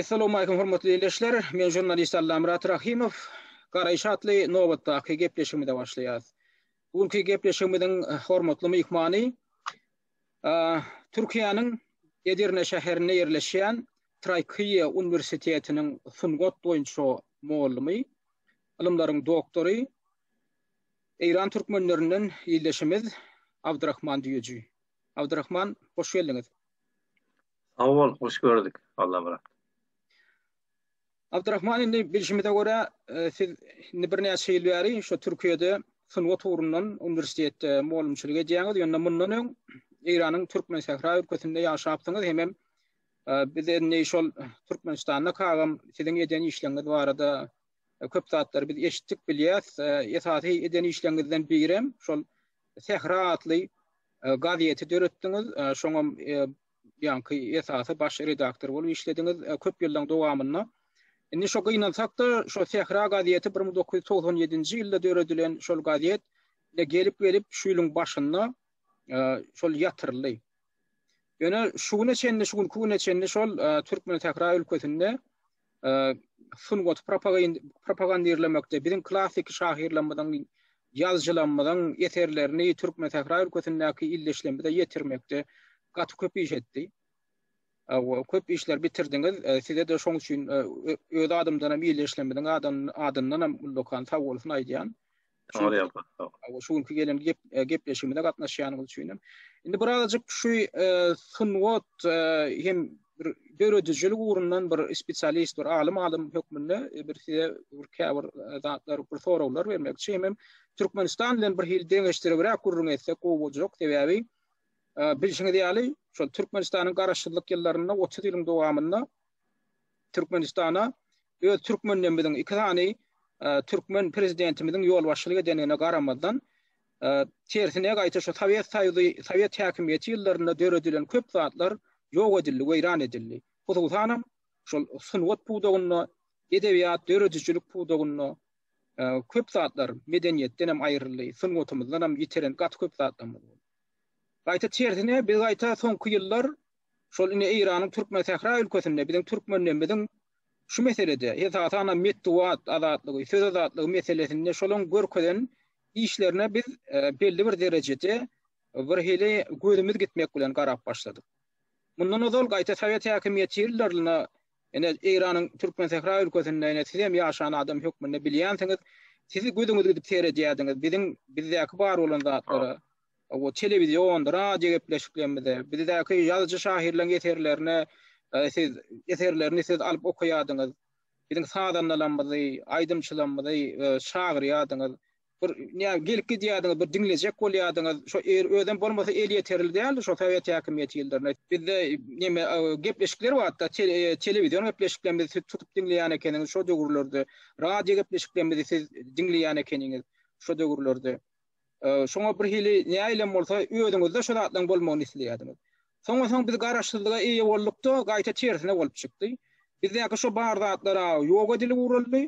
Essalawmalikim hormatly ildeşler. Men žurnalist Allamyrat Rahymow. Garaýyş atly nobatdaky gepleşigimize başlaýarys. Bu günki gepleşigimiziň hormatly myhmany Türkiýäniň Edirne şäherinde ýerleşýän Trakiýa uniwersitetiniň sungat boýunça mugallymy, ylymlaryň doktory, Eýran türkmenlerinden ildeşimiz Abdyrahman Düýeji. Abdyrahman, hoş geldiňiz. Sag bol, hoş gördük, Allamyrat. Abdyrahman indi bilşimize görä, e, siz indi birnäçe ýyl bäri şu Türkiýede sungat ugrundan uniwersitetde mugallymçylyk edýäňiz. Ýöne mundan öň Eýranyň Türkmensähra ülkesinde ýaşapsyňyz hemem e, biz indi şol Türkmenistanda kagam siziň eden işleriňiz barada e, köp zatlary biz eşitdik, bilýäs. Esasy eden işleriňizden birem şol Sähra atly gazeti döretdiňiz. Şoňam ýaňky esasy baş redaktor bolup işlediňiz köp ýyllaryň dowamynda. Indi şo gynansak-da, şo Sähra gazeti 1997-nji ýylda döredilen şol gazet gelip-gelip şu ýylyň başynda şol ýatyryldy. Ýöne şu güne çenli, şu günki güne çenli şol Türkmen sähra ülkesinde sungaty propagandirlemekde biziň klassyky şahyrlarymyzyň, ýazyjylarymyzyň eserlerini Türkmen sähra ülkesindäki ildeşlerimize ýetirmekde gaty köp iş etdi. Köp işler bitirdiňiz. Size-de şoň üçin öz adymdan hem ildeşlerimiziň adyndan hem ullakan sag bolsun aýdýan. Şu günki gelen gep, e, gepleşigimize gatnaşýanyňyz üçin hem. Indi birazajyk şu e, sungat e, hem bir döredijilik ugrundan bir spesialist, bir alym alym hökmünde bir size bir käbir zatlar, bir soraglar bermekçi. Hem Türkmenistan bilen bir hili deňeşdiribräk gürrüň etsek gowy boljak. Sebäbi bilşiňiz ýaly, şol Türkmenistanyň garaşsyzlyk ýyllarynda 30 ýylyň dowamynda Türkmenistana öz türkmenlerimiziň iki sany türkmen prezidentimiziň ýolbaşçylyk edendigine garamazdan, tersine gaýta şu Sowet Soýuzy, Sowet häkimiýeti ýyllarynda döredilen köp zatlar ýok edildi, weýran edildi. Hususanam şol sungat pudagynda, edebiýat, döredijilik pudagynda köp zatlar medeniýetden hem aýryldy, sungatymyzdan hem ýitiren gaty köp zatlarymyz boldy. Gaýta tersine biz gaýta soňky ýyllar Şol indi Eýranyň Türkmensähra ülkesinde biziň türkmenlerimiziň şu meselede, esasanam metbugat azatlygy, söz azatlygy meselesinde şolaň görkezen işlerine biz e, belli bir derejede bir hili gözümiz gitmek bilen garap başladyk. Mundan ozal gaýta Sowet häkimiýeti ýyllarynda ene Eýranyň Türkmensähra ülkesinde ene siz hem ýaşan adam hökmünde bilýänsiňiz, siz gözüňiz gidip seredýärdiňiz biziň bizdäki bar bolan zatlara. O telewizion, radio gepleşiklerimize, bizdäki ýazyjy-şahyrlaryň eserlerine e, siz eserlerini siz alyp okaýardyňyz. Biziň sazandalarymyzy, aýdymçylarymyzy e, çagyrýardyňyz. Bir näme gelip gidýärdiňiz, bir diňlejek bolýardyňyz. Şo er, özem bolmasa elýeterli däldi şo sowet häkimiýeti ýyllarynda. Bizde neme e, gepleşikler bardy, telewizion gepleşiklerimizi siz tutup diňleýän ekeniňiz şo döwürlerde. Radio gepleşiklerimizi siz diňleýän ekeniňiz şo döwürlerde. Şoňa bir hili näilem bolsa özüňizde şo zatlaryň bolmagyny isleýärdiňiz. Soňa soň biz garaşsyzlyga eýe boldukda gaýta tersine bolup çykdy. Bizdäki şo bar zatlar-a ýok edilip ugraldy.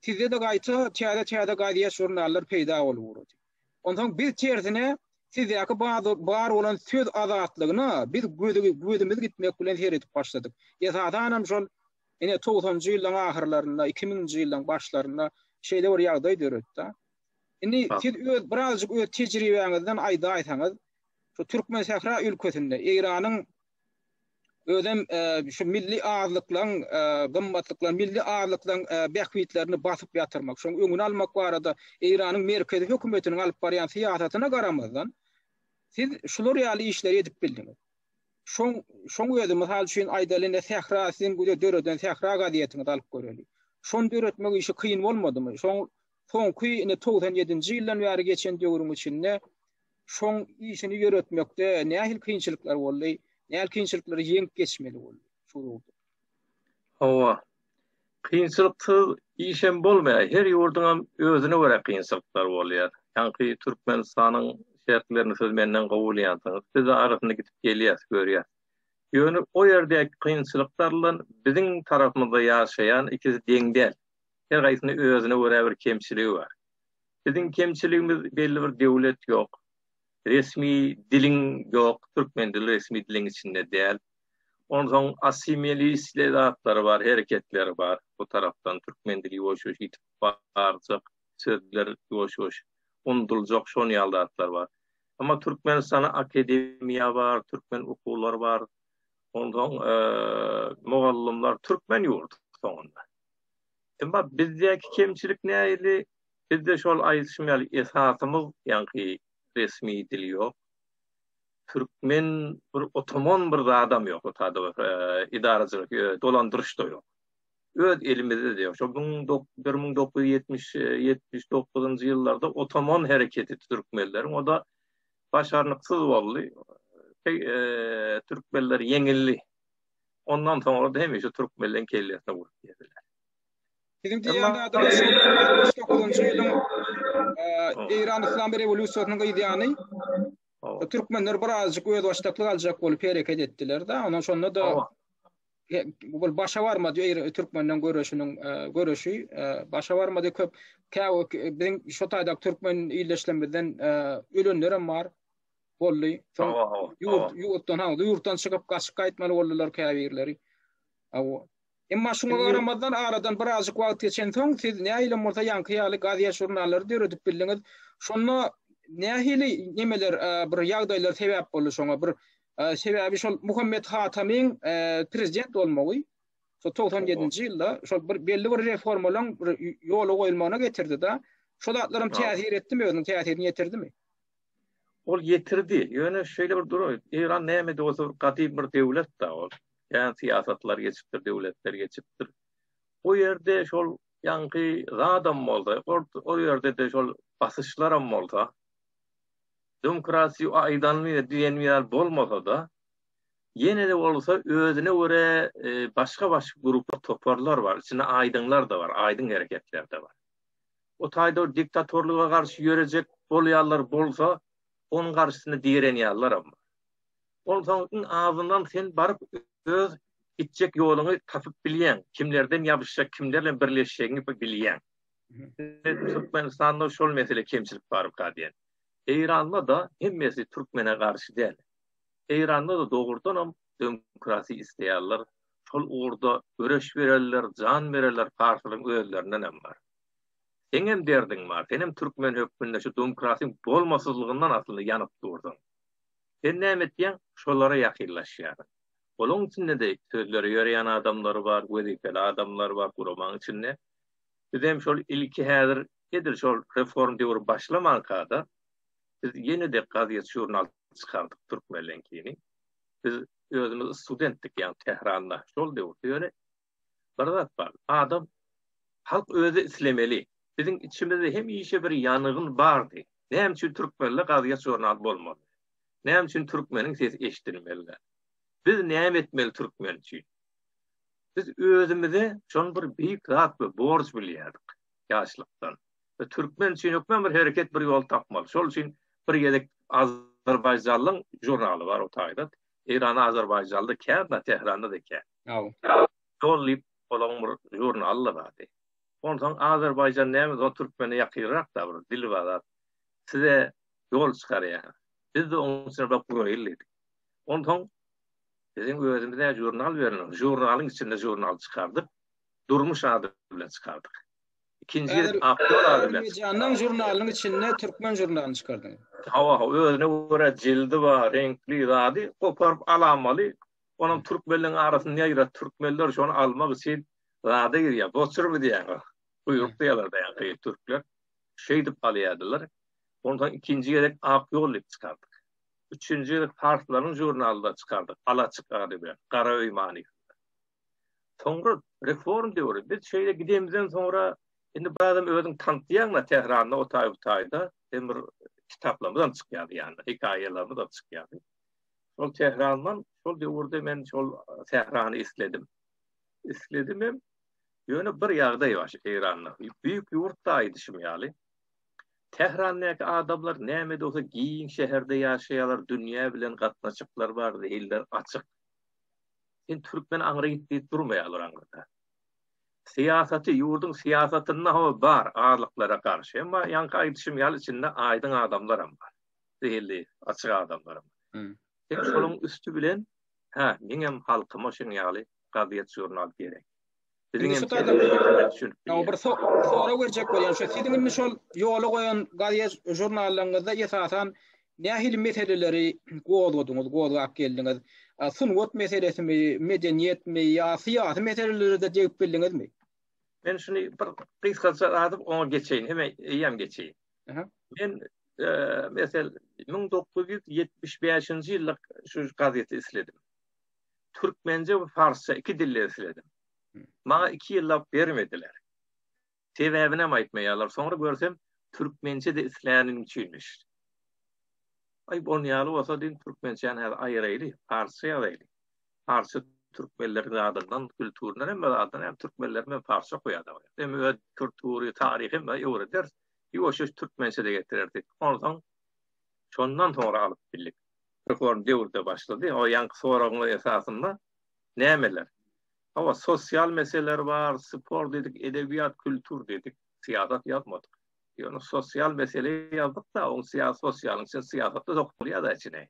Sizde-de gaýta täze-täze gazet, žurnallar peýda bolup ugrady. Onsoň biz tersine sizdäki bar bolan söz azatlygyna biz gözümiz gitmek bilen seredip başladyk. Esasanam şol ine togsanynjy ýyllaryň ahyrlarynda, iki müňünji ýyllaryň başlarynda şeýle bir ýagdaý döredi-de. Indi siz öz birazjyk öz tejribäňizden aýdaýsaňyz, şu Türkmensähra ülkesinde Eýranyň özem e, şu milli azlyklaryň e, gymmatlyklaryň, milli azlyklaryň e, bähbitlerini basyp ýatyrmak, şoň öňüni almak barada Eýranyň merkezi hökümetiniň alyp barýan syýasatyna garamazdan, siz şular ýaly işleri edip bildiňiz. Şoň şoň özi mysal üçin aýdaly ine Sähra siziň bu döreden Sähra gazetiňizi alyp göreli. Şony döretmek işi kyn bolmadymy? Şoň soňky ine 97-nji ýyldan bäri geçen döwrüň içinde şoň işini ýöretmekde nähili kynçylyklar boldy? Nähili kynçylyklary ýeňip geçmeli boldy şu ugurda? Hawa. Kynçylyksyz işem bolmaýar. Her ýurduňam özüne görä kynçylyklary bolýar. Ýaňky Türkmenistanyň şertlerini siz menden gowy bilýänsiňiz. Biz-de arasynda gidip gelýäs, görýäs. Ýöne o ýerdäki kynçylyklar bilen biziň tarapymyzda ýaşaýan ikisi deň däl. Her haýsynyň özüne görä bir kemçiligi bar. Biziň kemçiligimiz belli bir döwlet ýok. Resmi diliň ýok, türkmen dili resmi diliň içinde däl. Onsoň assimilistli zatlary bar, hereketleri bar. Bu tarapdan türkmen dili ýuwaş-ýuwaş ýitip barjak, sözler ýuwaş-ýuwaş unudyljak şon ýaly zatlar bar. Emma Türkmenistanda akademiýa bar, türkmen okuwlary bar. Onsoň mugallymlar türkmen ýurdy soňunda. Emma bizdäki kemçilik nähili? Bizde şol aýdyşym ýaly esasymyz ýaňky resmi dil ýok. Türkmen bir otoman bir zadam ýok, otada edaraçylyk, dolandyryş-da ýok. Öz elimizde-de ýok. Şol 1970 79-njy ýyllarda otoman hereketi türkmenleriň, o-da başarnyksyz boldy. Türkmenler ýeňildi. Ondan soňra-da hemişe türkmenleň kellesine urup gezdiler. Siziň diýýän zadyňyz şol 69-njy ýylyň Eýran Yslam rewolýusiýasynyň yz ýany türkmenler birazjyk özbaşdaklyk aljak bolup hereket etdiler-de. Ondan şonda-da bu başa barmady eýr türkmenden göreşiniň göreşi başa barmady köp kä biziň şo taýdaky türkmen ildeşlerimizden ölenlerem bar boldy. Soň ýurt ýurtdan ha ýurtdan çykyp gaçyp gaýtmaly boldular käbirleri. Emma şuňa garamazdan aradan birazjyk wagt geçensoň siz nähilem bolsa ýaňky ýaly gazet žurnallary döredip bildiňiz. Şonda nähili nemeler bir ýagdaýlar sebäp boldy şoňa bir Sebäbi şol Muhammet Hatamyň prezident bolmagy şo 97-nji ýylda şol bir belli bir reformalaryň bir ýola goýulmagyna getirdi-de. Şo zatlaram täsir etdimi, özüniň täsirini ýetirdimi? Ol ýetirdi. Ýöne şeýle bir durum, Eýran näme-de bolsa bir gadym bir döwlet-dä ol. Kän syýasatlar geçipdir, döwletler geçipdir. O ýerde şol ýaňky zadam bolsa, o ýerde-de şol basyşlaram bolsa, Demokratiýa aýdanyny diýeni ýaly bolmasa-da, ýene-de bolsa özüne görä başga-başga gruplar, toparlar bar. Içinde aýdyňlar-da bar, aýdyň hereketler-de bar. O taýda bir diktatorlyga garşy ýörejek bolýanlar bolsa, onuň garşysynda direnýänlerem bar. Onsoň iň azyndan sen baryp öz gitjek ýoluňy tapyp bilýäň, kimlerden ýapyşjak, kimler bilen birleşjegiňi bilýäň. Türkmenistanda şol mesele kemçilik barmyka diýen. Eýranda-da hemmesi türkmene garşy däl. Eýranda-da dogrudanam demokratiýa isleýärler. Şol ugurda göreş bererler, jan bererler parslaryň özlerindenem bar. Seňem derdiň bar, senem türkmen hökmünde şu demokratiýaň bolmasyzlygyndan aslynda ýanyp dursuň. Sen näme etýäň? Şolara ýakynlaşýarsyň. Olaň içinde-de sözleri ýöreýän adamlar bar, wezipeli adamlar bar guramaň içinde. Bizem şol ilki häzir edil şol reform döwri başlamankada biz ýene-de gazet žurnal çykardyk türkmenleňkini. Biz özümiz studentdik ýagny Tähranda şol döwürde ýöne bir zat bar adam halk özi islemeli. Biziň içimizde hemişe bir ýangyn bardy. Näme üçin türkmenle gazet žurnal bolmaly? Näme üçin türkmeniň sesi eşidilmeli? Biz näme etmeli türkmen üçin? Biz özümize şony bir beýik zat we borç bilýärdik ýaşlykdan. We türkmen üçin hökman bir hereket bir ýol tapmaly. Şol üçin bir gezek Azerbaýjanlyň žurnaly bar o taýda. Eýranda Azerbaýjanly kän da Tähranda da kän. Ýol diýip olaň bir žurnaly bardy. Onsoň Azerbaýjan näme o türkmene ýakynrak da bir dili bar zat. Size ýol çykarýar. Biz de onuň üçin bir guraýyl diýdik. Onsoň Biziň özümiz-ä žurnal berenok. Žurnalyň içinde žurnal çykardyk. Durmuş ady bilen çykardyk. Ikinji gezek Ak ýol ady bilen çykardyk. Azerbaýjanyň žurnalynyň içinde türkmen žurnalyny çykardyňyz. Hawa, hawa, özüne görä jildi bar, reňkli zady goparyp alamaly. Onam türkmenleň arasynda ýaýrat. Türkmenler şony almak üçin zada girýär. Boçurmy diýýäňiz. Buýruk diýýärler ýaňky türkler. Şeýdip alýardylar. Onsoň ikinji gezek Ak ýol diýip çykardyk. Üçünji gezek parslaryň žurnalynda çykardyk, Alaçyk ady bilen, Gara öý manysynda. Soňra reform döwri, biz şeýle gidemizden soňra indi bir adam özüň tanytýaň-da Tähranda o taý bu taýda, hem bir kitaplarymyzam çykýardy ýanynda, hekaýalarymyzam çykýardy. Şol Tährandan şol döwürde men şol Tährany isledim. Isledimem, ýöne bir ýagdaý bar şu Eýranda. Beýik ýurt-da aýdyşym ýaly. Tährandaky adamlar näme-de bolsa giň şäherde ýaşaýarlar, dünýä bilen gatnaşyklary bar, zehinleri açyk. Sen türkmen aňry git diýip durmaýarlar aňyrda. Syýasaty, ýurduň syýasatynda hawa bar azlyklara garşy, emma ýaňky aýdyşym ýaly içinde aýdyň adamlaram bar. Zehinli, açyk adamlaram. Sen şolaryň üsti bilen. Hä, meňem halkyma şuň ýaly gazet-žurnal gerek. Biziň hem düşünip Bir sorag berjek bolýan şu siziň indi şol ýola goýan gazet žurnallaryňyzda esasan nähili meseleleri gozgadyňyz, gozgap geldiňiz? Sungat meselesimi, medeniýetmi ýa syýasy meselelere-de degip bildiňizmi? Men şuny bir gysgaça aýdyp oňa geçeýin, hem eýýäm geçeýin. Men mesel 1975-nji ýylda şu gazeti isledim. Türkmençe we parsça iki dilde isledim. Maňa iki ýyllap bermediler. Sebäbinem aýtmaýarlar. Soňra görsem türkmençe-de islänim üçinmiş. Aý, on ýaly bolsa diýdim, türkmençäni häzir aýyraýly, parsça ýazaýly. Parsça türkmenleriň zadyndan, kulturyndan hemme zadyndan hem türkmenler bilen parsça okaýarlar. Hem öz kultury, taryhy hemme öwrederis. Ýuwaş-ýuwaş türkmençe-de getirerdik. Onsoň şondan soňra alyp bildik. Reform döwürde başlady. O ýaňky soragyňyz esasynda nämeler? Hawa, sosial meseleler bar, sport diýdik, edebiýat, kultur diýdik, syýasat ýazmadyk. Ýöne sosial mesele ýazdyk-da, oň syýasy sosialyň içine syýasat-da sokulýar-da içine.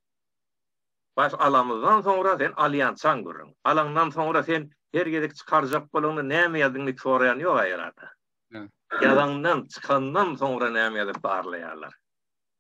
Baş alamyzdan soňra sen alýançaň gürrüň. Alaňdan soňra sen her gezek çykarjak bolaňda näme ýazdyň diýip soraýan ýok aýrada. Ýazaňdan, çykandan soňra näme ýazyp barlaýarlar.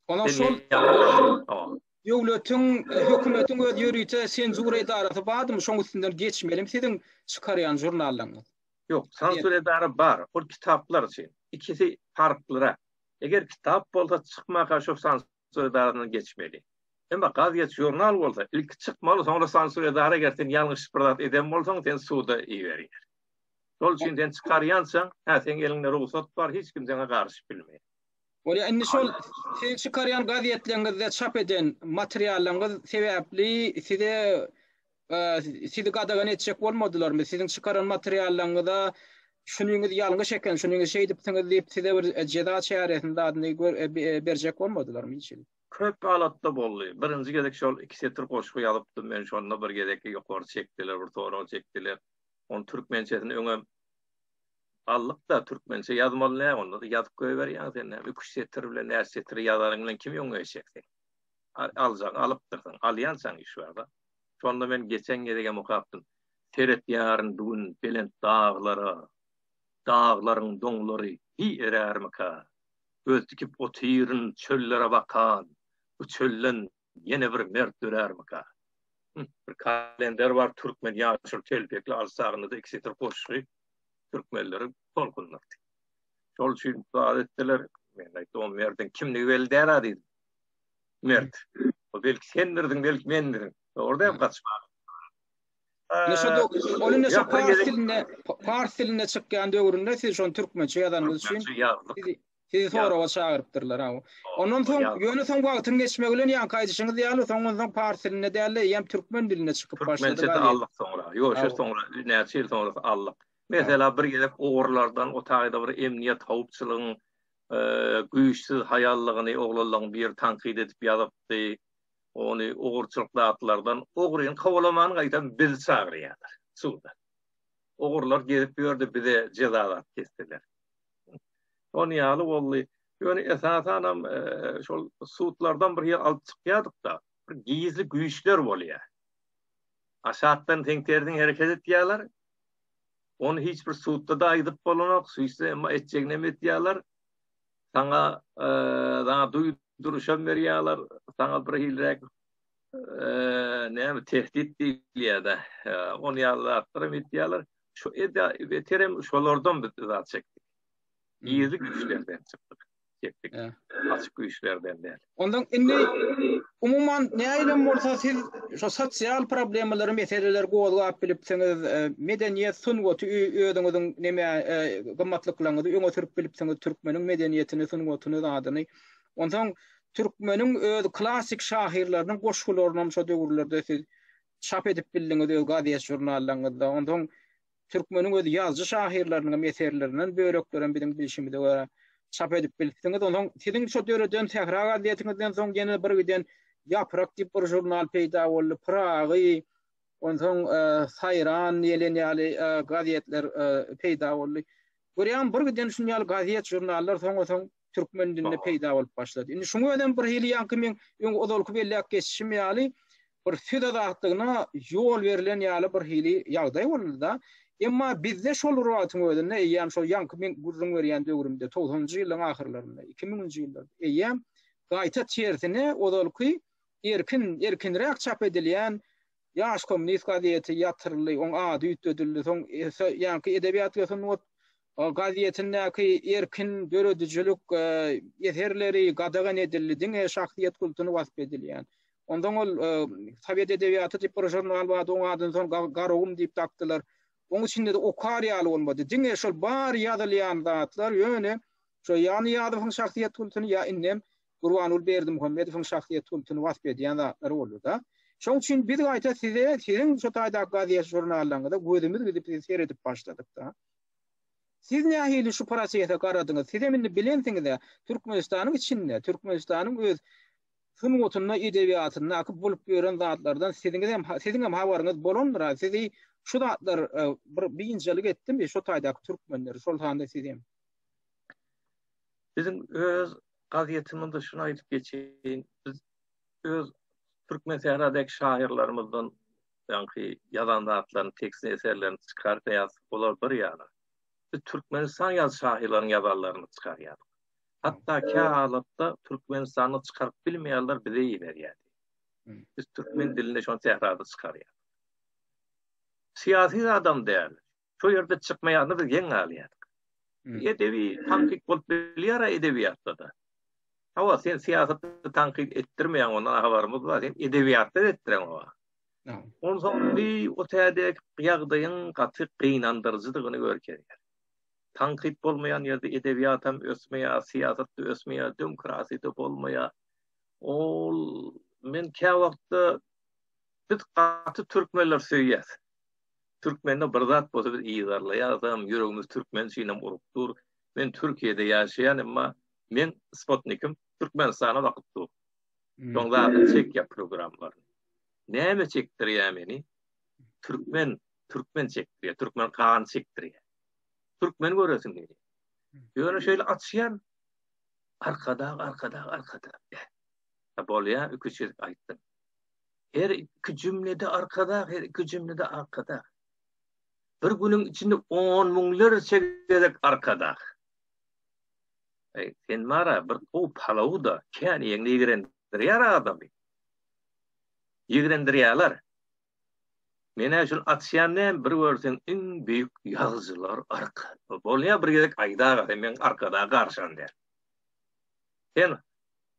Onuň şol döwletiň, hökümetiň öz ýörite senzura edarasy bardymy, şoň üstünden geçmelimi siziň çykarýan žurnallaryňyz? Ýok, senzura edara bar, ol kitaplar üçin. Ikisi parklyrak. Eger kitap bolsa çykmaka şo senzura edarasyndan geçmeli. Emma gazet, žurnal bolsa ilki çykmaly, soňra senzura edara eger sen ýalňyş bir zat eden bolsaň, seni suda iberýär. Şol üçin sen çykarýançaň, hä, seň eliňde rugsat bar, hiç kim saňa garyşyp bilmeýär. Bolýa, indi şol siziň çykarýan gazetleriňizde çap eden materiallaryňyz sebäpli size sizi gadagan etjek bolmadylarmy? Siziň çykaran materiallaryňyza şunyňyz ýalňyş eken, şunyňyz şeýdipsiňiz diýip size bir jeza çäresini zadyny berjek bolmadylarmy hiç hili? Köp halatda boldy. Birinji gezek şol iki setir goşgy ýazypdym men şonda bir gezek ýokary çekdiler, bir sorag çekdiler. Onuň türkmençesini öňem aldyk-da, türkmençe ýazmaly nä, onda-da ýazyp goýberýäň sen näme, iki-üç setir bilen näçe setiri ýazanyň bilen kim öňe geçjek seň? Aljagyňy alypdyrsyň, alýançaň iş bar-da. Şonda men geçen gezegem okapdym. Seretýärin bu gün belent daglara, Daglaryň doňlary hiý erärmika? Göz dikip otyryn çöllere bakan, Bu çölden ýene bir mert dörärmika? Bir kalender bar türkmen ýaşuly telpekli alsagynda-da iki setir goşgy türkmenleri tolkundyrdy. Şol üçin zat etdiler. Men aýtdym, o merdiň kimligi belli däl-a diýdim. Mert. O belki sendirdiň, belki mendirin. Dogry däl gaçmak. Ol indi şo pars dilinde, pars dilinde çykýan döwründe siz şony türkmençe ýazanyňyz üçin Türkmençe ýazdyk. Sizi soraga çagyrypdyrlar ha. Ondan soň ýöne soň wagtyň geçmegi bilen ýaňky aýdyşyňyz ýaly soň onsoň pars dilinde däl-de eýýäm türkmen dilinde çykyp başlady. Türkmençe-de aldyk soňra. Ýok, şo soňra näçe ýyl soňra aldyk. Mesela bir gezek ogrulardan o taýda bir emniýet howpçulygyň güýçsüz haýallygyny oglanlaryň biri tankyt edip ýazypdy. Ony ogurçylyk zatlardan ogryny kowalaman gaýtam bizi çagyrýarlar suda. Ogrular gezip ýördi bize jeza zat kesdiler. Şon ýaly boldy. Ýöne esasanam şol sudlardan bir ýer alyp çykýardyk-da, bir gizli güýçler bolýar. Aşakdan seň terziň hereket etýärler. Ony hiç bir sudda-da aýdyp bolanok, süýşse emma etjegini hem etýärler. Saňa saňa duýduryşam berýärler, saňa bir hiliräk näme tehdit diýilýär-de, ony ýaly zatlar hem etýärler. Şu beterem şolardan biz zat çekdik. Gizli güýçlerden çykdyk. Çekdik. Açyk güýçlerden däl. Ondan indi umuman nähilem bolsa siz şu sosial problemalary, meseleleri gozgap bilipsiňiz, e, medeniýet, sungaty özüňiziň neme e, gymmatlyklaryňyzy öňe sürüp bilipsiňiz, türkmeniň medeniýetini, sungatyny, zadyny. Onsoň türkmeniň öz klassyk şahyrlarynyň goşgularyny hem şo döwürlerde siz çap edip bildiňiz öz gazet žurnallaryňyzda. Onsoň türkmeniň öz ýazyjy şahyrlarynyň hem eserlerinden böleklerem biziň bilşimize görä çap edip bilipsiňiz. Onsoň siziň şo döreden Sähra gazetiňizden soň ýene bir giden Ýaprak diýip bir žurnal peýda boldy. Pyragy, onsoň Saýran diýlen ýaly gazetler peýda boldy. Görýäňmi, bir giden şuny ýaly gazet, žurnallar soňa-soň türkmen dilinde peýda bolup başlady. Indi şuň özem bir hili ýaňky meň öň ozalky belläp geçişim ýaly, bir söz azatlygyna ýol berlen ýaly bir hili ýagdaý boldy-da. Emma bizde şol bir wagtyň özünde eýýäm şol ýaňky men gürrüň berýän döwrümde, togsanynjy ýyllaryň ahyrlarynda, 2000-nji ýyllarda eýýäm gaýta tersine ozalky erkin, erkinräk çap edilýän Ýaş kommunist gazeti ýatyryldy, oň ady üýtgedildi. Soň ýaňky Edebiýat we sungat gazetindäki erkin döredijilik eserleri gadagan edildi, diňe şahsyýet kultuny wasp edilýän. Onsoň ol Sowet edebiýaty diýip bir žurnal bardy, oň adyny soň Garagum diýip dakdylar. Oň içinde-de okar ýaly bolmady. Diňe şol bar ýazylýan zatlar ýöne şo ýa Nyýazowyň şahsyýet kultuny ýa indem Gurbanguly Berdimuhamedowyň şahsyýet kultuny wasp edýän zatlar boldy-da. Şoň üçin biz gaýta size, siziň şo taýdaky gazet žurnallaryňyza gözümiz gidip sizi seredip başladyk-da. Siz nähili şu prosese garadyňyz? Sizem indi bilensiňiz-ä, Türkmenistanyň içinde, Türkmenistanyň öz sungatynda, edebiýatyndaky bolup ýören zatlardan siziňizem, siziňem habaryňyz bolandyr-a. Sizi şu zatlar bir biynjalyk etdimi, şo taýdaky türkmenleri, şol sanda sizem? Biziň öz gazetimizde şuny aýdyp geçeýin, biz öz Türkmensähradäki şahyrlarymyzdan ýaňky ýazan zatlaryny, tekstini, eserlerini çykarýas, olar bir ýana. Biz Türkmenistan ýazy şahyrlaryň ýazanlaryny çykarýardyk. Hatda kä halatda Türkmenistanda çykaryp bilmeýärler, bize iberýärdi. Biz türkmen dilinde şony sährada çykarýardyk. Syýasy adam däl. Şo ýerde çykmaýanyna biz geň galýardyk. Edebi tankyt bolup bilýär-ä edebiýatda-da. Hawa, sen syýasatda tankyt etdirmeýäň, ondan habarymyz bar, sen edebiýatda etdireňok. Onsoň bi o tädeki ýagdaýyň gaty gynandyryjydygyny görkezýär. Tankyt bolmaýan ýerde edebiýatam ösmeýär, syýasat-da ösmeýär, demokrasiýa-da bolmaýar. Ol men käwagtda biz gaty türkmenler söýýäs. Türkmende bir zat bolsa biz yzarlaýasam, ýüregimiz türkmen üçinem urup dur. Men Türkiýede ýaşaýan emma meň spotnikim Türkmenistana bakyp dur. Şoň zadyny çekýär programmalaryny. Näme çekdirýär meni? Türkmen, türkmen çekdirýär, türkmen gany çekdirýär. Türkmen göresiň gelýär. Ýöne şeýle açýan Arkadag, Arkadag, Arkadag. Bolýar, iki-üç gezek aýtdym. Her iki jümlede Arkadag, her iki jümlede Arkadag. Bir günüň içinde on müňlerçe gezek Arkadag. Eý, sen bara bir gowy palawy-da kän iýeňde ýigrendirýär adamy. Ýigrendirýärler. Men-ä şuny açýan näme, bir görseň iň beýik ýazyjylar Arka. Bolýar bir gezek aýdaga sen meň Arkadaga garşan däl. Sen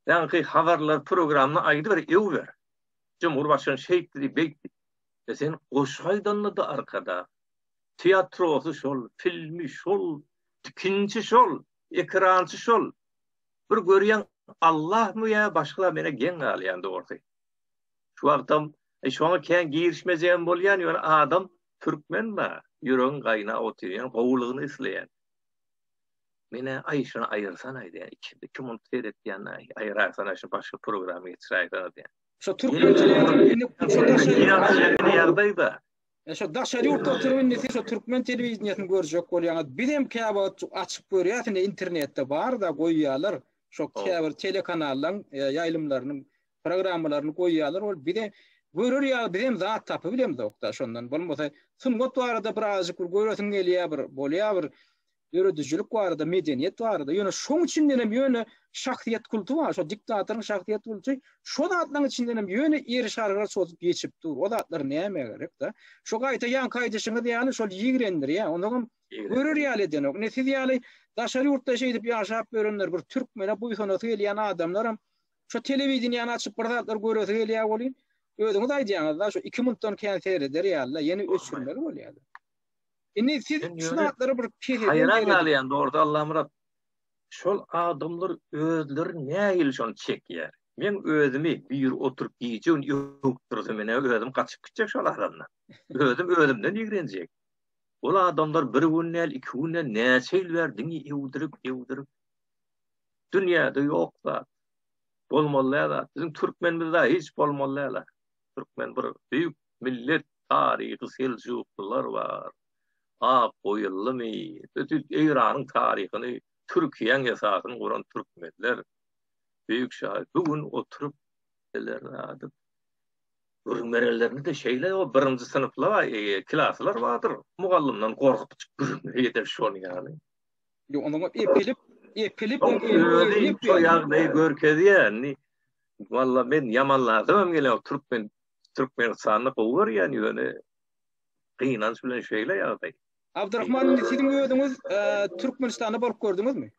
Ýaňky habarlar programmyny aýdyber öwber. Cumhurbaşgany şeýtdi diýip beýtdi. E sen goşgy aýdanda-da Arkadag. Teatrosy şol, filmi şol, tikinçi şol, ekrançy şol. Bir görýäň Allahmy ýa başga menä geň galýan dogrusy. Şu wagtam e, şoňa kän girişmejegem bolýan ýöne adam türkmen ba, ýüregiň gaýnap otyrýan, gowulygyny isleýän. Menä aý şuny aýyrsana diýýän. Iki, iki munt seretýän aý aýyraýsana şu başga programa geçiräýsene diýýän. Şo türkmen telewideniýesinde şo daşary ýagdaýda. E şo daşary ýurtda oturyp indi siz şo türkmen telewideniýesini görjek bolýaňyz. Bizem käwagt açyp görýäs indi internetde bar-da goýýarlar. Şo käbir telekanallaryň e, ýaýlymlarynyň programmalaryny goýýarlar. Ol bize görer ýaly bizem zat tapybilemzok-da şondan. Bolmasa sungat barada birazajyk bir göresiň gelýär bir bolýar bir döredijilik barada, medeniýet barada. Ýöne şoň içinden hem ýöne şahsyýet kulty bar. Şo diktatoryň şahsyýet kulty şo zatlaryň içinden hem ýöne eriş-argaç bolup geçip dur. O zatlar nämä gerek-de? Şo gaýta ýaňky aýdyşyňyz ýaly şol ýigrendirýär. Onsoňam görer ýaly edenok. Ine siz ýaly daşary ýurtda şeýdip ýaşap ýörenler, bir türkmene buýsanasy gelýän adamlaram şo telewideniýäni açyp bir zatlar göresi gelýär welin, özüňiz aýdýaňyz-da, şo iki minutdan kän seýreder ýaly-da, ýene öçürmeli bolýar-da. Indi siz şu zatlary bir keseden Haýran galýan dogrusu Allamyrat. Şol adamlar özleri nähili şony çekýär. Meň özümi biri oturyp gije gün öwüp dursa menä özüm gaçyp gitjek şol adamdan. Özüm özümden ýigrenjek. Ol adamlar bir gün däl, iki gün däl, näçe ýyl bäri diňe öwdürip, öwdürip. Dünýäde ýok zat. Bolmaly däl zat. Biziň türkmenimizde hiç bolmaly däl. Türkmen bir beýik millet taryhy seljuklylar bar. Ak goýuldymy? Bütin Eýranyň taryhyny, Türkiýäň esasyny guran türkmenler. Beýik şahyr bu gün oturyp neler adyp. Gürrüň berenlerinde-de şeýle o birinji synplar, e, klaslar bardyr. Mugallymdan gorkup gürrüň berýär şony ýaly. Ýok, onuň epilip, epilip özi şo ýagdaýy görkezýär. Indi walla men ýamanlasam hem gelenok türkmen Türkmenistany gowy görýän ýöne gynanç bilen şeýle ýagdaý. Abdurrahman indi siziň özüňiz e, Türkmenistanda bolup gördüňizmi?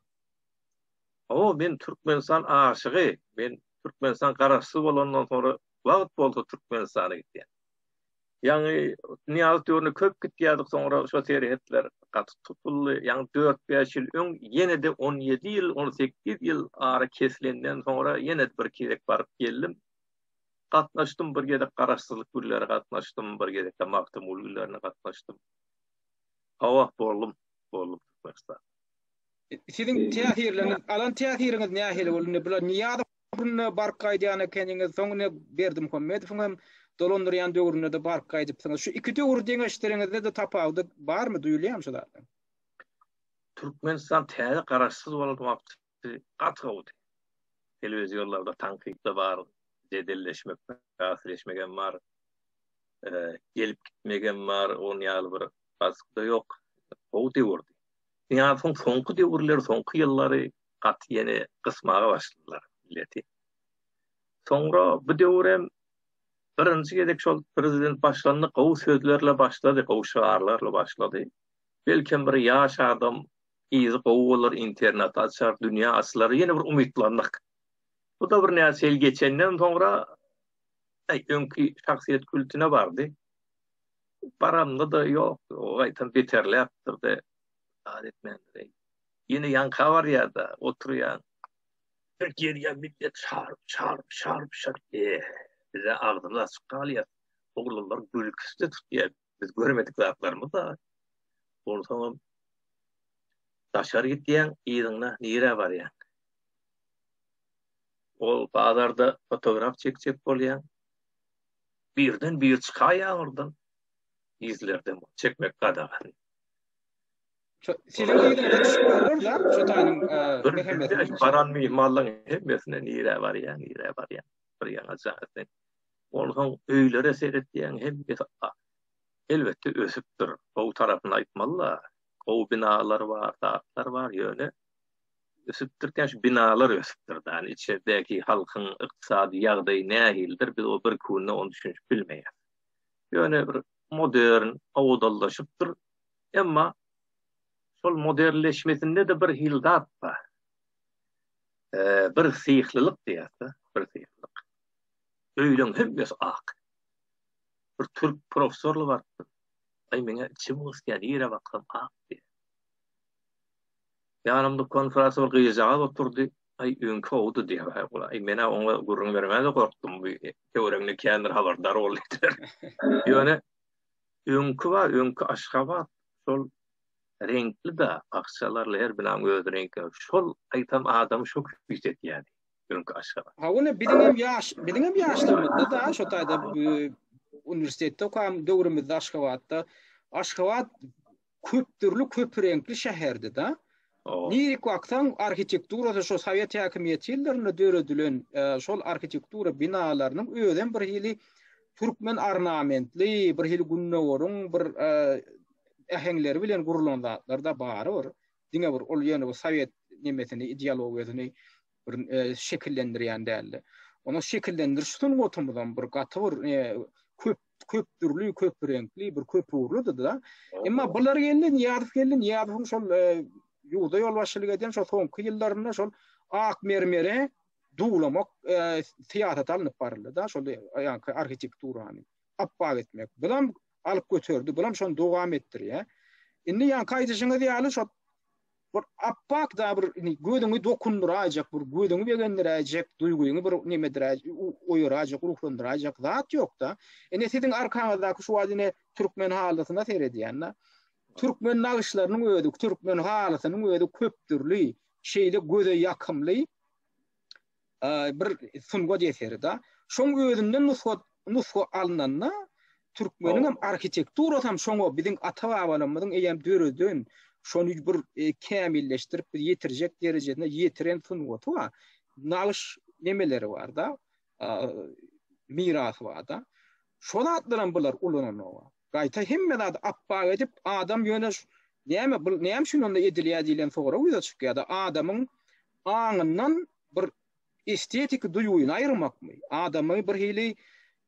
Hawa, men Türkmenistan aşygy. Men Türkmenistan garaşsyz bolandan soňra wagt bolsa Türkmenistana gitýän. Ýaňy Nyýazow döwründe köp gitýärdik, soňra şo serhetler gaty tutuldy. Ýaňy dört-bäş ýyl öň ýene-de 17 ýyl, 18 ýyl ara kesilenden soňra ýene bir gezek baryp geldim. Gatnaşdym, bir gezek Garaşsyzlyk günleri gatnaşdym, bir gezek-de Magtymguly günlerine gatnaşdym. Hawa, boldum, boldum Türkmenistanda. Siziň täsirleriňiz, alan täsiriňiz nähili boldy? Indi bular Nyýazow döwründe baryp gaýdýan ekeniňiz, soň ine Berdimuhamedowyň hem dolandyrýan döwründe-de baryp gaýdypsyňyz. Şu iki döwri deňeşdireňizde-de tapawudy barmy, duýulýarmy şu zatlaryň? Türkmenistan täze garaşsyz bolan wagty gaty gowudy. Telewiziorlarda tankyt-da bar, jedelleşmek, bäsleşmegem bar, gelip gitmegem bar, onuň ýaly bir basyk-da ýok. Gowy döwürdi. Nyýazowyň soňky döwürleri, soňky ýyllary gaty ýene gysmaga başladylar milleti. Soňra bu döwürem birinji gezek şol prezident başlandy, gowy sözlerle başlady, gowy şygarlarla başlady. Belkem bir ýaş adam yzy gowy bolar, internet açar, dünýä açylar, ýene bir umytlandyk. Bu-da bir näçe ýyl geçenden soňra öňki şahsyýet kültüne bardy. Baramda-da ýok, o gaýtam beterläpdir-de, zat etmändir. Ýene ýaňka barýar-da, oturýan. Bir gelýär millet şaryp, şaryp, şaryp, şaryp. Eh, bize agzymyz açyk galýar. Oglanlar gülküsi-de tutýar. Biz görmedik zatlarymyz-da. Onsoňam daşary gidýäň, yzyňda nirä barýaň? Ol bazarda fotograf çekjek bolýaň. Birden bir çykaýýar oradan. Gizlerden çekmek gadagan. Şo siziň yzyňyza düşüp görler da, şo taýynyň mehemmesini. Baran myhmanlaryň hemmesine nirä barýaň, nirä barýaň? Bir ýaňa jaň. Onsoň öýlere seretýäň, hemmesi elbetde ösüpdir. Gowy tarapyny aýtmaly-da. Gowy binalar bar, zatlar bar, ýöne ösüpdir diýen şu binalar ösüpdir da. Ýani içerdäki halkyň ykdysady ýagdaýy nähilidir, biz o bir günde ony düşünip bilmeýäris. Ýöne bir modern, owadanlaşypdyr. Emma şol modernleşmesinde-de bir hili zat bar. Bir syhlylyk diýýäs-de, bir syhlylyk. Öýleň hemmesi ak. Bir türk professorly barypdyr. Aý meňä içim gysýar, nirä baksam ak diýýär. Ýanymda konferansa bir gyzjagaz oturdy. Aý öňki gowudy diýýär. Aý men-ä oňa gürrüň bermäge-de gorkdum. Bu töwereginde kändir habardar boldy diýdiler. Ýöne öňki bar, öňki Aşgabat şol reňkli-de, bakjalarly her binaň öz reňki. Şol aýtam adamy şo küýsetýärdi. Öňki Aşgabat. Hawa, biziň hem ýaş, biziň hem ýaşlygymyzda-da şo taýda uniwersitetde okan döwrümizde Aşgabatda Aşgabat köp dürli, köp reňkli şäherdi-da. Nirik baksaň, arhitekturasy şo sowet häkimiýeti ýyllarynda döredilen şol arhitektura binalarynyň özem bir hili türkmen ornamentli, bir hili gündogaryň bir äheňleri bilen gurlan zatlar-da bary bir. Diňe bir ol ýöne bir sowet nemesini, ideologiýasyny bir şekillendirýän däldi. Onuň şekillendiriş sungatymyzam bir gaty bir köp köp dürli, köp reňkli, bir köp ugurlydy-da. Emma bular geldi, Nyýazow geldi, Nyýazowyň şol ýurda ýolbaşçylyk eden şol soňky ýyllarynda şol ak mermere duwlamak syýasaty alnyp baryldy-da, şol ýaňky arhitekturany apbak etmek. Bulam alyp göterdi, bulam şony dowam etdirýär. Indi ýaňky aýdyşyňyz ýaly şol bir apbak da bir gözüňi dokundyraýjak, bir gözüňi begendiräýjek, duýgyňy bir nemediräýjek, oýaraýjak, ruhlandyraýjak zat ýok-da. Ine siziň arkaňyzdaky şu wagt ine türkmen halysyna seredýän-de. Türkmen nagyşlarynyň özi, türkmen halysynyň özi köp dürli, şeýle göze ýakymly bir sungat eseri-da. Şoň özünden nusga nusga alnanda türkmeniň hem arhitekturasy hem şoňa biziň ata-babalarymyzyň eýýäm döreden, şony bir e, kämilleşdirip bir ýetirjek derejesine ýetiren sungaty bar. Nagyş nemeleri bar-da, mirasy bar-da. Şo zatlaram bular ulananok. Gaýta hemme zady apbak edip, adam ýöne näme bu näme üçin onda edilýär diýlen sorag ýüze çykýar-da, adamyň aňyndan bir estetiki duýgyny aýyrmakmy? Adamy bir hili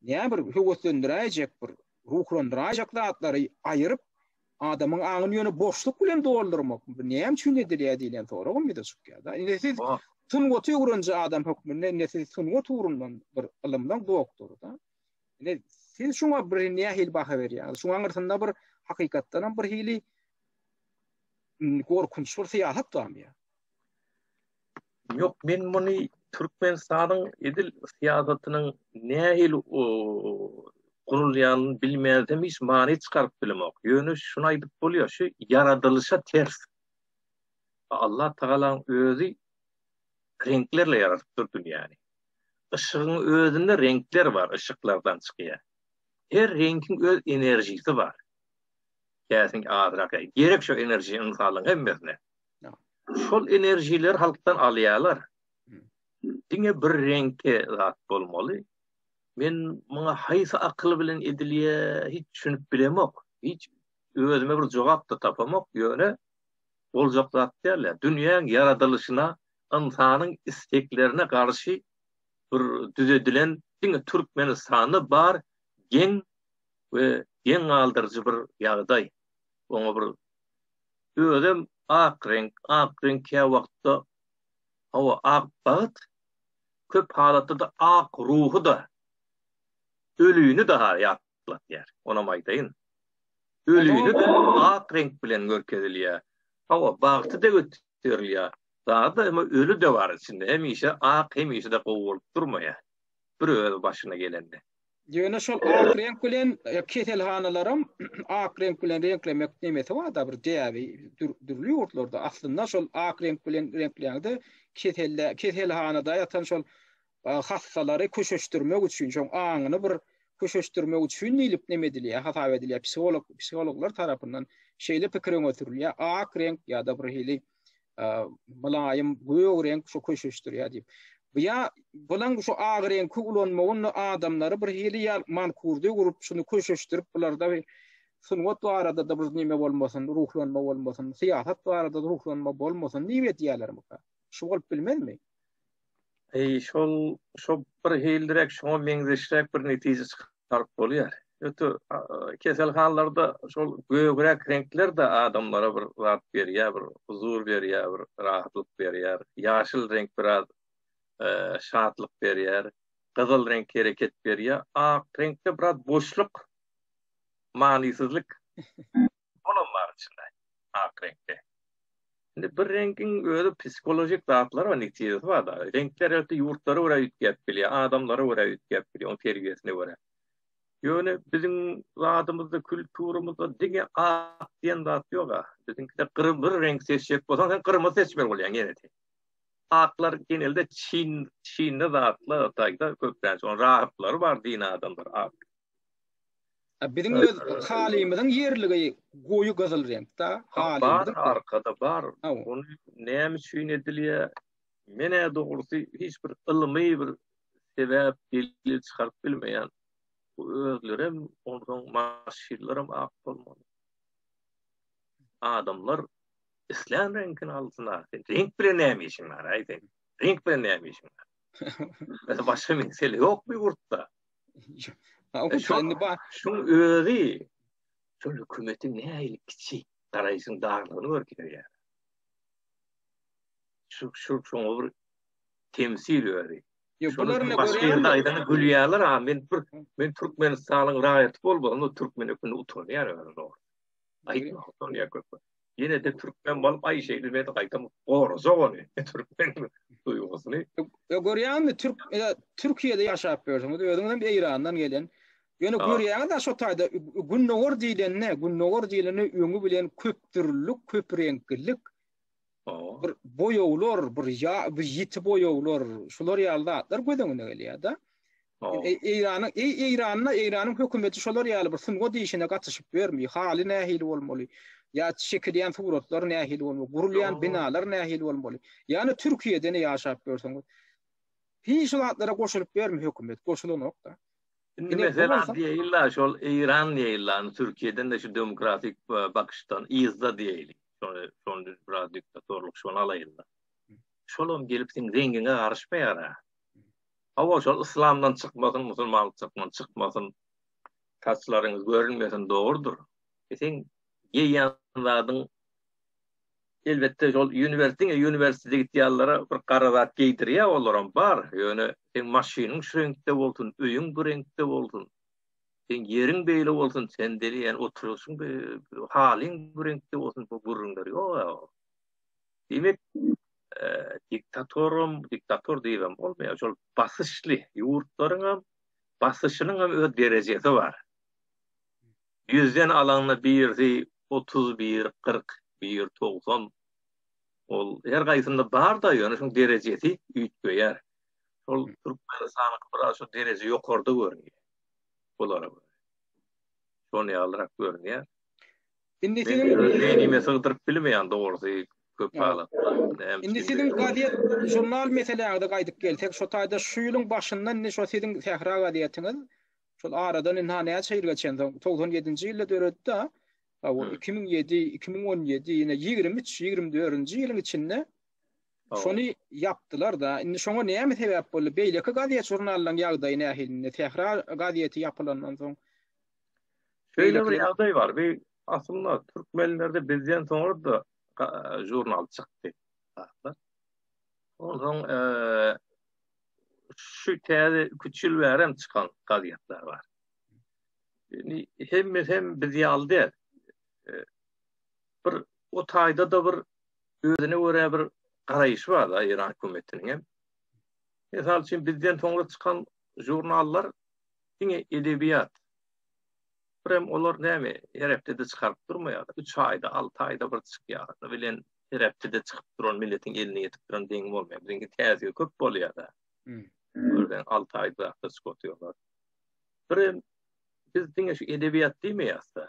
näme bir höweslendiräýjek, bir ruhlandyraýjak zatlary aýyryp, adamyň aňyny ýöne boşluk bilen doldurmakmy? Bu näme üçin edilýär diýlen soragam ýüze çykýar-da. Indi siz sungaty öwreniji adam hökmünde, indi siz sungat ugrundan bir ylymlaň doktory-da. Indi siz şuňa bir nähili baha berýäňiz? Şuň aňyrsynda bir hakykatdanam bir hili gorkunç bir syýasat barmy ýa? Ýok, men muny Türkmenistanyň edil syýasatynyň nähili gurulýanyny bilmänsoň hiç many çykaryp bilemok. Ýöne şuny aýdyp bolýar, şu ýaradylyşa ters. Allah Tagalaň özi reňklerle ýaradypdyr dünýäni. Yşygyň özünde reňkler bar, yşyklardan çykýar. Her reňkiň öz enerjisi bar. Käsin azrak, gerek şo enerji ynsanlaryň hemmesine. Şol enerjileri halkdan alýarlar. Diňe bir reňke zat bolmaly. Men muňa haýsy akyl bilen edilýär, hiç düşünip bilemok. Hiç özüme bir jogap-da tapamok, ýöne boljak zat däl. Dünýäň ýaradylyşyna, ynsanyň isteklerine garşy bir düzedilen, diňe Türkmenistanda bar geň we geň galdyryjy bir ýagdaý. Oňa bir Özem ak reňk, ak reňk käwagtda, hawa, ak bagt, köp halatda-da ak ruhy-da, ölüni daha ýatlatýar. Onam aýdaýyn. Ölüni-de ak reňk bilen görkezilýär. Hawa, bagty-da göterilýär. Zady-da, emma öli-de bar içinde. Hemişe ak hemişe-de gowy bolup durmaýar. Bir öz başyna gelende. Ýöne şol ak reňk bilen keselhanalaram ak reňk bilen reňklemek nemesi barda bir däbi dürli ýurtlarda. Aslynda şol ak reňk bilen reňkleýäňde keselde keselhanada ýatan şol hassalary köşeşdirmek üçin, şoň aňyny bir köşeşdirmek üçin diýlip neme edilýär, hasap edilýär psiholog psihologlar tarapyndan şeýle pikir öňe sürülýär. Ak reňk ýa-da bir hili mylaýym gök reňk şu köşeşdirýär diýip. Bu ýa bulaň şu ak reňki ulanmagynda adamlary bir hili ýa mankurda gurup şuny köşeşdirip bularda bir sungat barada-da bir neme bolmasyn, ruhlanma bolmasyn, syýasat barada ruhlanma bolmasyn diýip edýärlermika? Şu bolup bilmezmi? Eý, şol şo bir hiliräk şoňa meňzeşräk bir netije çykaryp bolýar. Öte keselhanalarda şol gögräk reňkler-de adamlara bir zat berýär, bir huzur berýär, bir rahatlyk berýär. Ýaşyl reňk biraz şatlyk berýär. Gyzyl reňk hereket berýär. Ak reňkde biraz boşluk, manysyzlyk olam bar içinde ak reňkde. Indi bir reňkiň özi psihologik zatlar bar, netijesi bar-da. Reňkler elbetde ýurtlara görä üýtgäp bilýär, adamlara görä üýtgäp bilýär, onuň terbiýesine görä. Ýöne biziň zadymyzda, kulturymyzda diňe ak diýen zat ýok-a. Biziňkide bir reňk seçjek bolsaň, sen gyrmyzy seçmeli bolýaň ýene-de. Aklar genelde çin, çinli zatlar, taýda köplenç, onuň rahyplary bar din adamlar ak. Biziň öz halymyzyň ýerligi goýy gyzyl reňkde. Halymyzyň bar, arkada bar. Ony näme üçin edilýär? Men-ä dogrusy hiç bir ylmy bir sebäp, delil çykaryp bilmeýän. Bu özlerem, onsoň maşynlaram ak bolmaly. Adamlar islän reňkini alsyn-a. Sen reňk bilen näme işiň bar-aý seň? Reňk bilen näme işiň bar? Başga mesele ýok bu ýurtda. Şuň özi şol hökümetiň nähili kiçi garaýşyň darlygyny görkezýär. Şu şu şoňa bir temsil özi. Ýok, bular ne başga ýerde aýdana gülýärler, ha men bir men Türkmenistanyň raýaty bolmasam, türkmen hökmünde utanýar özüm dogry. Aýtmak utanýar köp. Ýene-de türkmen bolup aý şeýle men gaýtam gorajak ony türkmen duýgusyny. Ýa görýäňmi türk Türkiýede ýaşap ýörsüňiz özüňiz hem Eýrandan gelen. Ýöne görýäňiz-ä şo taýda gündogar diýlende, gündogar diýlende öňi bilen köpdürlülik, köpreňklilik, bir boýaglar, bir ýa bir ýiti boýaglar, şular ýaly zatlar göz öňüne gelýär-de. Eýranyň Eýranda Eýranyň hökümeti şolar ýaly bir sungat işine gatyşyp ýörmi? Haly nähili bolmaly? Ýa çekilýän suratlar nähili bolmaly? Gurulýan binalar nähili bolmaly? Ýa-ni Türkiýede ne ýaşap ýörseňiz, hiç zatlara goşulyp ýörmi hökümet? Goşulanok-da. Indi meselem diýeýinle şol Eýran diýeýinle, Türkiýeden-de şu demokratik bakyşdan yzda diýeýli. Şony şony biraz diktatorlyk şony alaýynda. Şolam gelip seň reňgiňe garyşmaýar-a. Hawa şol yslamdan çykmasyn, musulmanlykdan çykmasyn, saçlaryňyz görünmesin dogrudyr. E seň geýýän zadyň Elbetde şol uniwers diňe uniwersitete gitýänlere bir gara zat geýdirýär olaram bar. Ýöne seň maşynyň şu reňkde bolsun, öýüň bu reňkde bolsun, seň ýeriň beýle bolsun, sen deli ýani oturyşyň halyň bu reňkde bolsun bu gürrüňler ýok. Diýmek diktatoram diktator diýibem bolmaýar. Şol basyşly ýurtlaryňam basyşynyňam öz derejesi bar. Ýüzden alanda birisi 30, biri 40, biri 90. Ol her gaýsynda bar-da, ýöne şoň derejesi üýtgeýär. Şol Türkmenistanyňky biraz şo dereje ýokarda görünýär. Bulara görä. Şon ýalyrak görünýär. Indi siziň beýnime sygdyryp bilmeýän dogrusy köp halatda. Indi siziň gazet, žurnal meseläňize gaýdyp gelsek, şo taýda şu ýylyň başynda indi şo siziň Sähra gazetiňiz Şol aradan ynha näçe ýyl geçensoň, 97-nji ýylda döredi-de, hawa, 2007, 2017, ýene 23, 24-nji ýylyň içinde şony ýapdylar-da. Indi şoňa näme sebäp boldy? Beýleki gazet-žurnallaryň ýagdaýy nähili indi? Sähra gazeti ýapylandan soň. Şeýle bir ýagdaý bar. Bir aslynda türkmenlerde bizden soňra-da žurnal çykdy. Onsoň şu täze iki-üç ýyl bäri hem çykan gazetler bar. Indi hemmesi hem biz ýaly däl. Bir o taýda-da bir özüne görä bir garaýşy bar-da Eýran hökümetiniň hem. Mysal üçin bizden soňra çykan žurnallar diňe edebiýat. Birem olar näme her hepdede çykaryp durmaýarlar. Üç aýda, alty aýda bir çykýar. Bilen her hepdede çykyp duran milletiň eline ýetip duran deň bolmaýar. Biziňki täzigi köp bolýar-da. Görseň alty aýda zatda çykyp otyrlar. Birem biz diňe şu edebiýat diýmeýäs-de.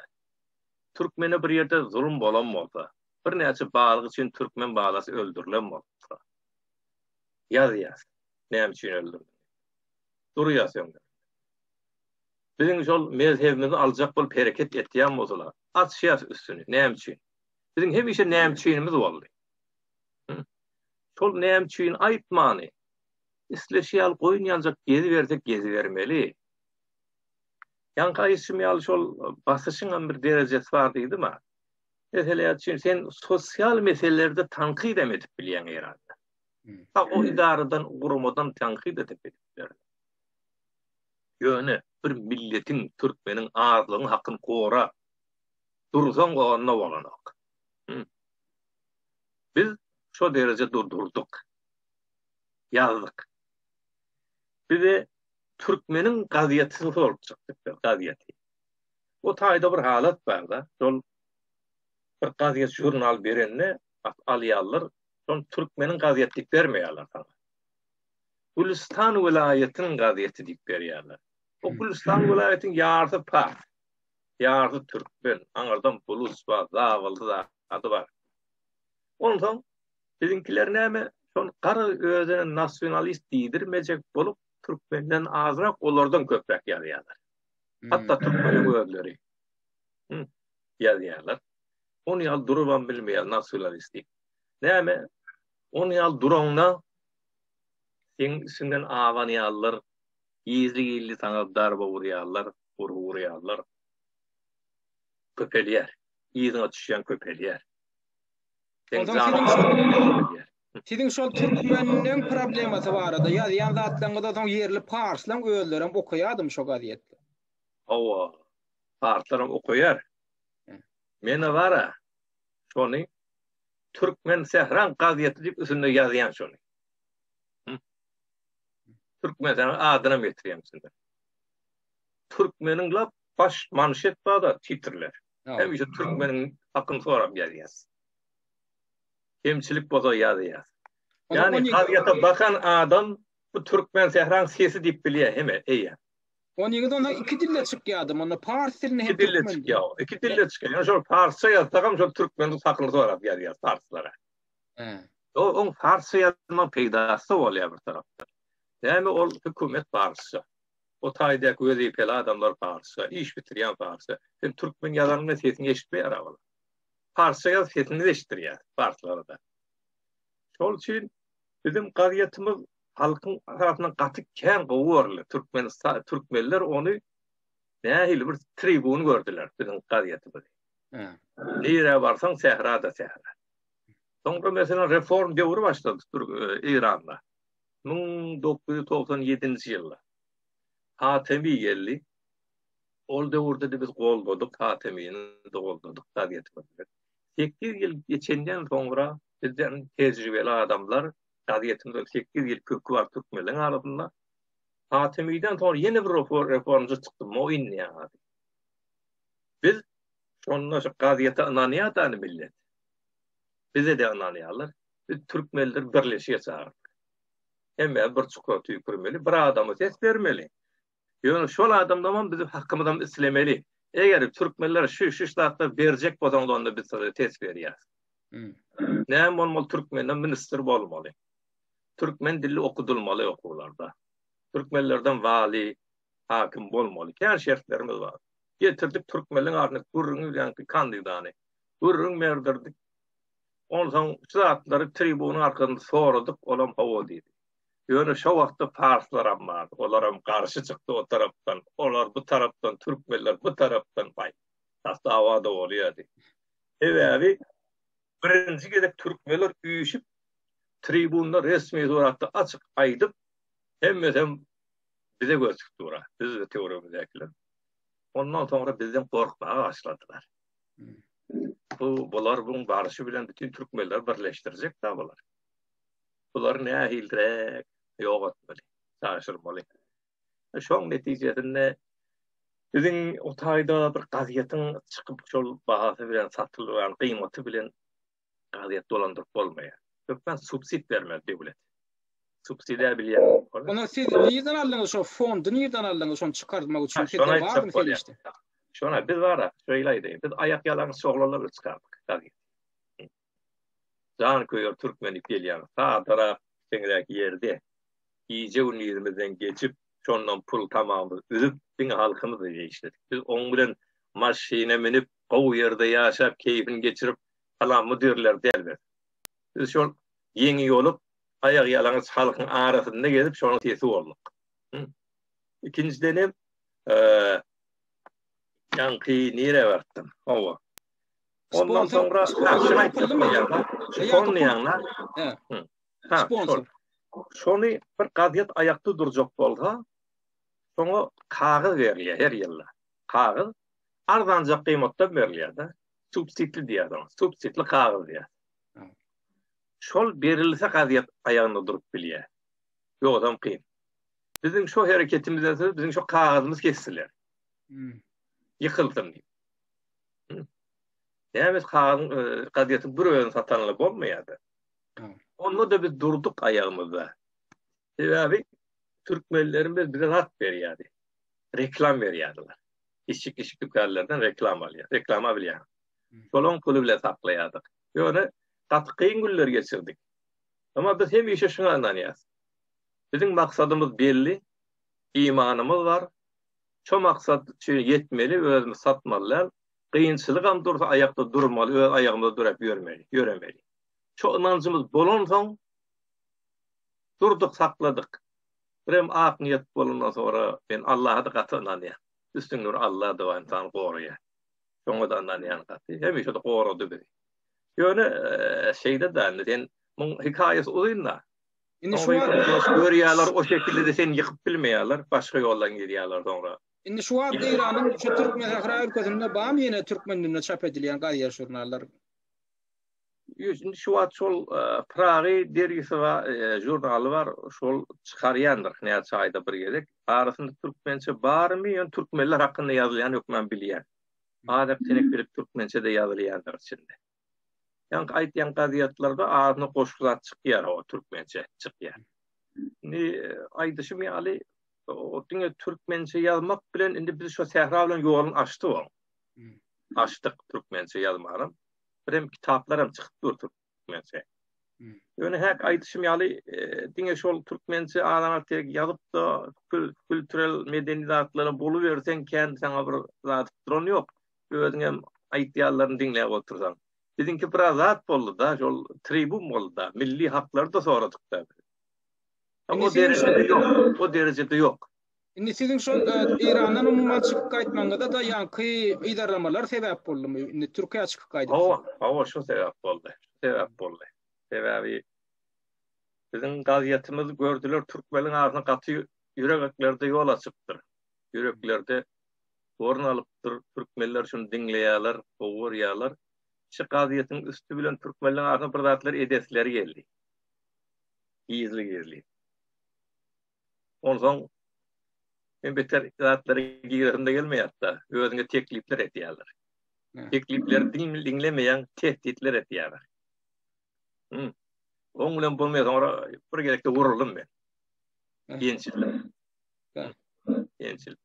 Türkmene bir ýerde zulum bolan bolsa, birnäçe balyk üçin türkmen balasy öldürilen bolsa, ýazýas. Näme üçin öldürildi? Durýas öňde. Biziň şol mezhebimizi aljak bolup hereket etýän bolsalar, açýas üstüni. Näme üçin? Biziň hemişe näme üçinimiz boldy. Şol näme üçin aýtmany isleşi ýaly goýun ýaljak gezibersek gezibermeli. Ýaňky aýdyşym ýaly şol basyşyň hem bir derejesi bar diýdim-ä. Mesele üçin sen sosial meselelerde tankyt hem edip bilýäň Eýranda. Ha o idaradan, guramadan tankyt edip bilýär. Ýöne bir milletiň, türkmeniň azlygyň hakyny gorap dursaň onda bolanok. Biz şo dereje durdurdyk. Ýazdyk. Bize türkmeniň gazýetisi bolup çykdyk biz, gazýeti. O taýda bir halat bar-da, şol bir gazýet žurnal berende alýarlar, şony türkmeniň gazýeti diýip bermeýärler saňa. Gülüstan welaýatynyň gazeti diýip berýärler. O Gülüstan welaýatyň ýarysy pars, ýarysy türkmen, aňyrdan bulus bar, zabyldy zady bar. Onsoň biziňkiler näme, şony gara özüne nasionalist diýdirmejek bolup, türkmenden azrak, olardan köpräk ýazýarlar. Hatda türkmeniň özleri ýazýarlar. Ony ýaly durubam bilmeýär nasionalist diýip. Näme, ony ýaly duraňda Seň üstüňden abanýarlar, gizli-gizli saňa zarba urýarlar, urgy urýarlar. Köpelýär. Yzyňa düşýän köpelýär. Seň janyň Siziň şol türkmeniň problemasy barada ýazýan zatlaryňyzy soň ýerli parslaň özlerem okaýadym şo gazetde. Hawa, parslaram okaýar. Menä bara şony Türkmen Sähraň gazeti diýip üstünde ýazýan şony. Türkmen Sähraň adynam getirýän üstünde. Türkmeniň lap baş manşet bar-da titrler. Hemişe türkmeniň hakyny sorap ýazýas. Kemçilik bolsa ýazýas. Ýagny gazete bakan adam bu Türkmen Sähraň sesi diýip bilýär heme eýýäm. Onyňyz onda iki dilde çykýardy. Onda pars dilinde hem türkmen dilinde çykýar. Iki dilde çykýar. Ýöne şol parsça ýazsagam şol türkmeniň hakyny sorap ýazýar parslara. He. O oň parsça ýazmagyň peýdasy bolýar bir tarapdan. Näme ol hökümet parsça. O taýdaky wezipeli adamlar parsça, iş bitirýän parsça. Sen türkmen ýazanyňda sesiňi eşitmeýär olar. Parsça ýaz sesiňizi eşitdirýär parslara-da. Şol üçin biziň gazetimiz halkyň arasynda gaty kän gowy görüldi. Türkmenistan türkmenler ony nähili bir tribun gördüler biziň gazetimizi. Nirä barsaň sähra-da sähra. Soňra meselem reform döwri başlady Eýranda. 1997-nji ýylda. Hatemi geldi. Ol döwürde-de biz goldadyk, Hatemini-de goldadyk gazetimiz bilen. Sekiz ýyl geçenden soňra bizden tejribeli adamlar gazetimiz sekiz ýyl köki bar türkmenleriň arasynda. Hatemiden soňra ýene bir reformçy çykdy, Moin diýen ady. Biz şonda şu gazete ynanýardy millet. Bize-de ynanýarlar. Biz türkmenleri birleşige çagyrdyk. Hemmämiz bir çukura tüýkürmeli, bir adama ses bermeli. Ýöne şol adamdanam bizim hakymyzam islemeli. Eger türkmenler şu şu zatlar berjek bolsaňyz onda biz size ses berýäris. Näme bolmaly türkmenden ministr bolmaly. Türkmen dili okudylmaly okuwlarda. Türkmenlerden wali, hakim bolmaly. Kän şertlerimiz bar. Getirdik türkmenleň aryny gürrüňi bilen kandidany. Gürrüň berdirdik. Onsoň şu zatlary tribunyň arkasynda soradyk, olam hawa diýdi. Ýöne şo wagtda parslaram bardy, olaram garşy çykdy o tarapdan, olar bu tarapdan, türkmenler bu tarapdan, baý, tas dawa-da bolýardy. Sebäbi birinji gezek türkmenler üýşüp, tribunda resmi suratda açyk aýdyp, hemmesem bize göz dikip dur-a, biz we töweregimizdäkiler. Ondan soňra bizden gorkmaga başladylar. Bu bular buň barşy bilen bütün türkmenleri birleşdirjek-dä bular. Bulary nähiliräk ýok etmeli, çaşyrmaly. Şoň netijesinde biziň o taýda bir gazetiň çykyp şol bahasy bilen satylýan gyýmaty bilen gazet dolandyryp bolmaýar. Hökman subsid bermeli döwlet. Subsidiýa bilýän. Onda siz nirden aldyňyz şo fondy nirden aldyňyz şony çykartmak üçin sizde barmy serişde? Şona biz bara şeýle aýdaýyn. Biz aýak ýalaňaç oglanlar bilen çykardyk gazeti. Jan köýer türkmen diýip gelýän sadarak kiçeňräk ýerde gije-gündizimizden geçip, şondan pul tamamyzy üzüp, diňe halkymyz bilen işledik. Biz oň bilen maşyna münüp, gowy ýerde ýaşap, keýpini geçirip, salam müdirler däl biz. Biz şol ýeňi ýolup, aýagy ýalaňaç halkyň arasynda gezip, şonuň sesi bolduk. Ikinjidenem, ýaňky nirä barypdym? Hawa. Ondan soňra Sponsor. Şony bir gazet aýakda durjak bolsa, şoňa kagyz berilýär her ýylda. Kagyz arzanjak gyýmatdan berilýär-de. Subsidli diýýär oňa. Subsidli kagyz diýýär. Şol berilse gazet aýagynda durup bilýär. Ýogsam kyn. Biziň şo hereketimizden soň biziň şo kagyzymyz kesdiler. Ýykylsyn diýip. Näme kagyzyň e, gazetiň bir özüni satanla bolmaýar-da. Onda-da biz durduk aýagymyzda. Sebäbi türkmenlerimiz bize zat berýärdi. Reklam berýärdiler. Işik-işik dükanlardan reklam alýar. Reklama bilýär. Şolaň puly bilen saklaýardyk. Ýöne gaty kyn günler geçirdik. Emma biz hemişe şuňa ynanýarys. Biziň maksadymyz belli, imanymyz bar. Şo maksat üçin ýetmeli, özümizi satmaly däl. Kynçylygam dursa aýakda durmaly, öz aýagymyzda durup ýörmeli, ýöremeli. Şo ynanjymyz bolansoň durduk, sakladyk. Birem ak niýet bolandan soňra men Allaha-da gaty ynanýan. Üstüňde bir Alla-da bar, ynsany goraýar. Şoňa-da ynanýan gaty. Hemişe-de gorady bizi. Ýöne şeýle-de indi sen muň hekaýasy uzyn-da. Indi şu wagt görýärler, o şekilde-de seni ýykyp bilmeýärler, başga ýoldan girýärler soňra. Indi şu wagt Eýranyň şu Türkmensähra ülkesinde barmy ýene türkmen dilinde çap edilýän gazet žurnallar? Indi şu wagt şol Pyragy dergisi bar, žurnaly bar, şol çykarýandyr näçe aýda bir gezek. Arasynda türkmençe barmy, ýöne türkmenler hakynda ýazylýany hökman bilýän. Azak-tenek bilip türkmençe-de ýazylýandyr içinde. Ýaňky aýtýan gazetlerde azyna goşgy zat çykýar, o türkmençe çykýar. Indi aýdyşym ýaly, o diňe türkmençe ýazmak bilen indi biz şo sähra bilen ýoluny açdyk oň. Açdyk türkmençe ýazmanam. Birem kitaplaram çykyp dur türkmençe. Ýöne häk aýdyşym ýaly, e, diňe şol türkmençe azan-aztek ýazyp-da kültürel medeni zatlara boluberseň kän saňa bir zat duran ýok. Özüňem aýtýanlaryny diňläp otursaň. Biziňki biraz zat boldy-da, şol tribun boldy-da, milli haklary-da soradyk-da biz. O derejede ýok, o derejede ýok. Indi siziň şol Eýrandan umuman çykyp gaýtmagyňyza-da ýaňky yzarlamalar sebäp boldumy? Indi Türkiýä çykyp gaýdypsyňyz. Hawa, hawa şo sebäp boldy. Şo sebäp boldy. Sebäbi biziň gazetimiz gördüler türkmeniň arasynda gaty ýüreklerde ýol açypdyr. Ýüreklerde orun alypdyr. Türkmenler şuny diňleýärler, gowy görýärler. Şu gazetiň üsti bilen türkmenleň arasynda bir zatlar edesleri geldi. Gizli-gizli. Onsoň men beter zatlara giresim-de gelmeýär-de, özüňe teklipler edýärler. Teklipleri diňlemeýäň, tehditler edýärler. Hmm. Oň bilen bolmaýar, soňra bir gezekde vuruldym men. Ýençildim. Ýençildim.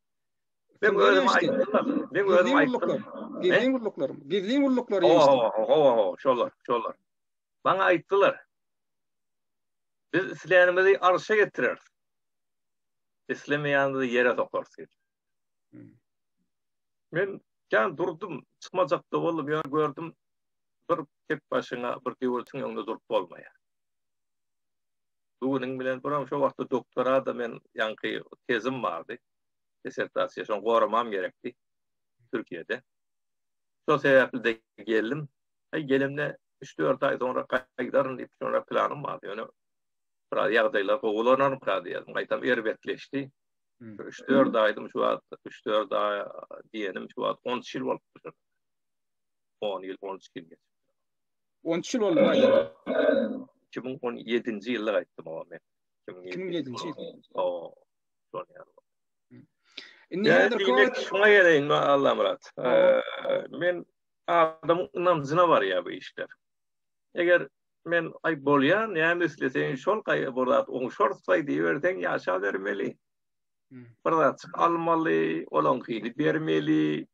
Men özüm aýtdym. Men özüm aýtdym. Gizlin gulluklar. Gizlin gulluklar ýençdi. Hawa, hawa, şolar, şolar. Maňa aýtdylar. Biz islänimizi arşa getireris. Islemeýänimizi ýere sokarys diýip. Hmm. Men kän durdum, çykmajak-da boldum, ýöne gördüm, bir tek başyňa bir döwletiň öňünde durup bolmaýar. Bu günüň bilen buram şo wagtda doktora-da men ýaňky tezim bardy. Dissertasiýa şony goramam gerekdi Türkiýede. Şo sebäpli-de geldim. Aý gelemde üç-dört aý soňra gaýdaryn diýip şonda planym bardy. Ýöne biraz ýagdaýlar gowulanarmyka diýýärdim. Gaýtam erbetleşdi. Üç-dört aýdym şu wagt, üç-dört aý diýenim şu wagt 13 ýyl bolupdyr. 10 ýyl, 13 ýyl geçipdir. 13 ýyl boldy gaýdanyna. 2017-nji ýylda gaýtdym oba men. 2007-nji ýyl. Hawa, şol ýaly. Indi häzirki wagt şuňa geleýin Allamyrat. Men Adamyň ynanjyna barýar bu işler. Eger men aý bolýar, näme isleseň şol gaý bir zat oňşarsaý diýiberseň ýaşabermeli. Bir zatjyk almaly, olaňkyny bermeli,